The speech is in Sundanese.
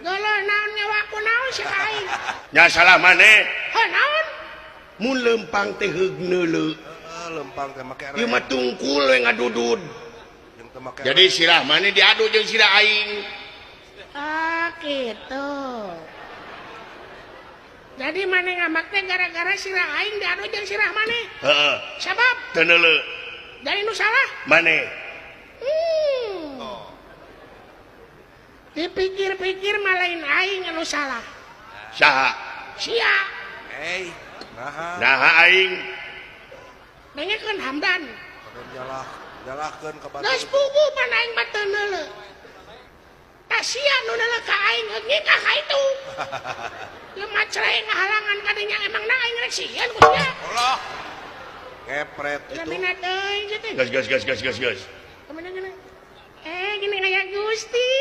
Geuleuh naon nyawa ku naon sia ka aing? Nya salah maneh. Heuh naon? Mun lempang teh heug neuleu. Heeh, lempang teh make Ieu mah tungkul we ngadudud. Jeung teu make. Jadi sirah maneh diadu jeung sirah aing. Ah, gitu. Jadi maneh ngambek teh gara-gara sirah aing diadu jeung sirah maneh. Heeh. Sabab Teu neuleu. Jadi nu salah. Maneh. Oh. Dipikir-pikir mah lain aing anu salah. Saha? Sia. Eh, naha? Naha aing? Dengekeun Hamdan. Kudu nyalah, nyalahkeun ka batur. Geus puguh pan aing mah teu neuleu. Tah sia nu neuleu ka aing heug ngikah ka itu. Lemah cerai ngahalangan kadinya emangna aing rek sieun ku sia. Allah. Ngepret Udah itu. Minat euy sia teh. Gas gas gas gas gas gas. Kemana gini? Eh, gini kayak Gusti.